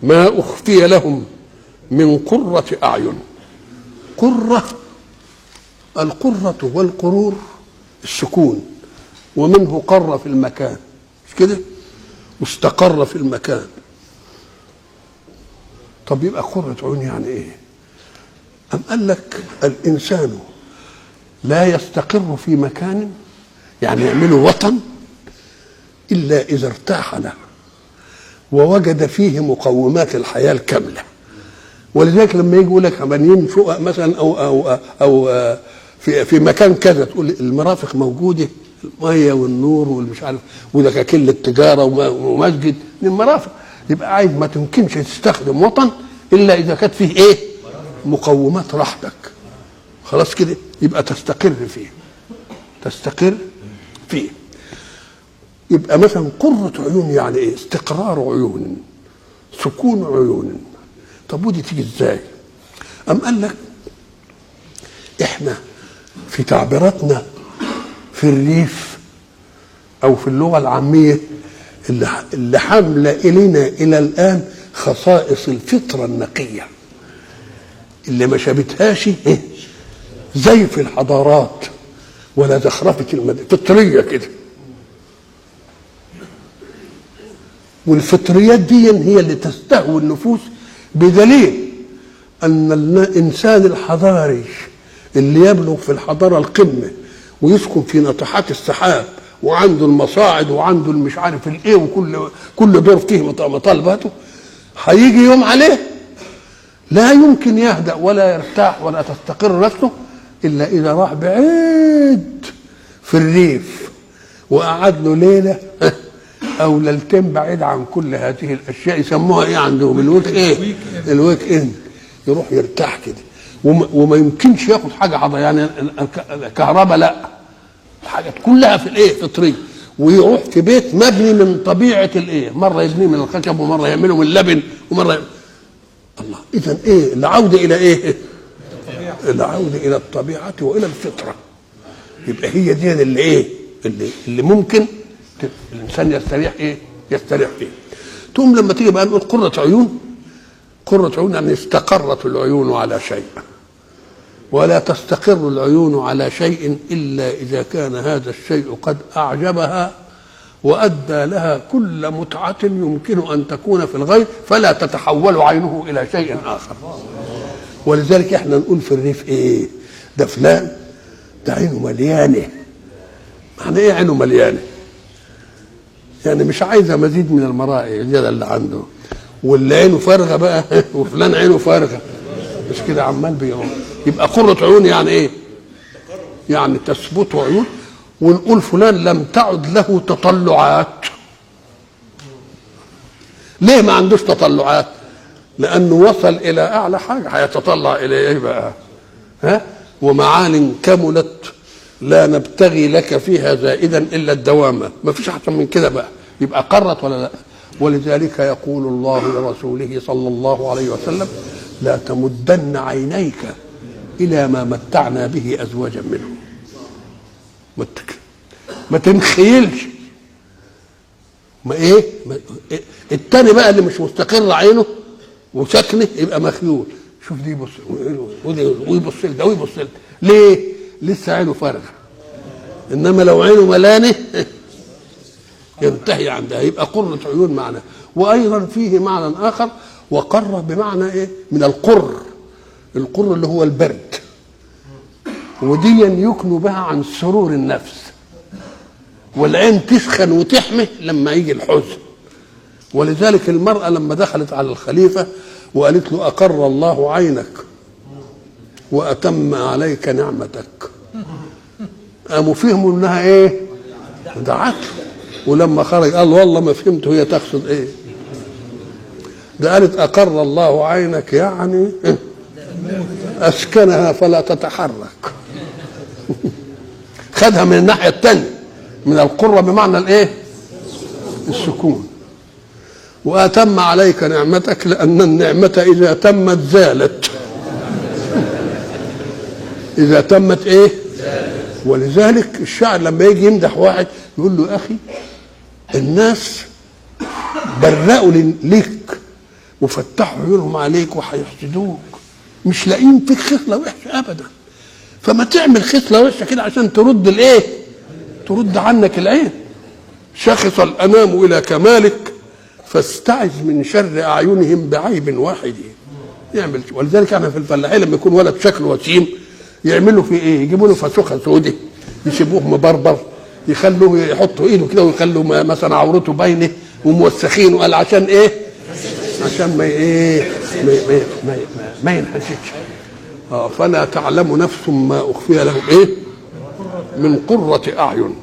ما أخفي لهم من قرة أعين. قرة، القرة والقرور السكون، ومنه قر في المكان، مش كده؟ واستقر في المكان. طب يبقى قرة عيون يعني ايه؟ أم قال لك الإنسان لا يستقر في مكان، يعني يعمله وطن، إلا إذا ارتاح له ووجد فيه مقومات الحياة الكاملة. ولذلك لما يجي يقول لك بنيين شقق مثلا أو أو أو في مكان كذا، تقول المرافق موجودة، المية والنور والمش عارف، ودكاكين التجارة ومسجد، المرافق. يبقى عايز ما تمكنش تستخدم وطن إلا إذا كانت فيه إيه؟ مقومات راحتك. خلاص كده يبقى تستقر فيه، تستقر فيه. يبقى مثلا قرة عيون يعني ايه؟ استقرار عيون، سكون عيون. طب ودي تيجي ازاي؟ أم قال لك احنا في تعبيراتنا في الريف او في اللغة العامية اللي حاملة الينا الى الان خصائص الفطرة النقية اللي ما شابتهاش إيه؟ زي في الحضارات ولا زخرفة المدينة، فطرية كده. والفطريات دي هي اللي تستهوي النفوس، بدليل أن الإنسان الحضاري اللي يبلغ في الحضارة القمة ويسكن في ناطحات السحاب وعنده المصاعد وعنده المش عارف الايه وكل دور فيه مطالباته، هيجي يوم عليه لا يمكن يهدأ ولا يرتاح ولا تستقر نفسه إلا إذا راح بعيد في الريف وقعد له ليلة أو ليلتين بعيد عن كل هذه الأشياء. يسموها إيه عندهم؟ ال week إيه؟ ال weekend. يروح يرتاح كده، وما يمكنش ياخد حاجة حضر، يعني الكهرباء لا، الحاجات كلها في الإيه؟ فطرية. ويروح في بيت مبني من طبيعة الإيه؟ مرة يبنيه من الخشب ومرة يعمله من لبن ومرة الله. إذن إيه العودة إلى إيه؟ العودة إلى الطبيعة وإلى الفطرة. يبقى هي دي اللي إيه؟ اللي ممكن الإنسان يستريح إيه؟ يستريح فيه. تقوم لما تيجي بقى نقول قرة عيون، قرة عيون يعني استقرت العيون على شيء، ولا تستقر العيون على شيء إلا إذا كان هذا الشيء قد أعجبها وأدى لها كل متعة يمكن أن تكون في الغير، فلا تتحول عينه إلى شيء آخر. ولذلك احنا نقول في الريف إيه؟ ده فلان ده عينه مليانة. معنى إيه عينه مليانة؟ يعني مش عايزة مزيد من المرائي زيادة اللي عنده. واللي عينه فارغة بقى وفلان عينه فارغة، مش كده؟ عمال بيقول. يبقى قرة عيون يعني إيه؟ يعني تثبت عيون. ونقول فلان لم تعد له تطلعات. ليه ما عندوش تطلعات؟ لأنه وصل إلى أعلى حاجة، هيتطلع إلى إيه بقى؟ ها؟ ومعان كملت لا نبتغي لك فيها زائدا إلا الدوامة، ما فيش أحسن من كده بقى. يبقى قرت ولا لا؟ ولذلك يقول الله لرسوله صلى الله عليه وسلم: لا تمدن عينيك إلى ما متعنا به أزواجا منهم. ما تنخيلش ما ايه التاني بقى اللي مش مستقر عينه وسكنه يبقى مخيول. شوف دي يبص ويبص لده ويبص لده، ليه؟ لسه عينه فارغة. انما لو عينه ملانة ينتهي عندها. يبقى قرة عيون معنى. وايضا فيه معنى اخر، وقر بمعنى ايه؟ من القر، القر اللي هو البرد، وديا يكنو بها عن سرور النفس، والعين تسخن وتحمي لما يجي الحزن. ولذلك المرأة لما دخلت على الخليفة وقالت له: أقر الله عينك وأتم عليك نعمتك، قاموا فهموا إنها إيه؟ دعت. ولما خرج قال: والله ما فهمت هي تقصد إيه؟ ده قالت أقر الله عينك يعني أسكنها فلا تتحرك. خدها من الناحية الثانية، من القرة بمعنى الايه؟ السكون. وأتم عليك نعمتك، لأن النعمة إذا تمت زالت. إذا تمت إيه؟ ولذلك الشاعر لما يجي يمدح واحد يقول له: أخي الناس برأوا ليك وفتحوا عيونهم عليك وهيحسدوك، مش لاقيين فيك خصلة وحشة ابدا. فما تعمل خصلة وحشة كده عشان ترد الايه؟ ترد عنك العين. شخص الانام الى كمالك فاستعذ من شر اعينهم بعيب واحد. يعمل، ولذلك احنا في الفلاحين لما يكون ولد شكله وسيم يعملوا فيه ايه؟ يجيبوا له فسوخه سودة، يسيبوه مبربر، يخلوه يحطوا ايده كده ويخلوا مثلا عورته باينة وموسخين، وقال عشان ايه؟ عشان ما ايه؟ ما ما ما, ما ينحسدش. فلا تعلم نفس ما اخفي لهم ايه؟ من قرة اعين.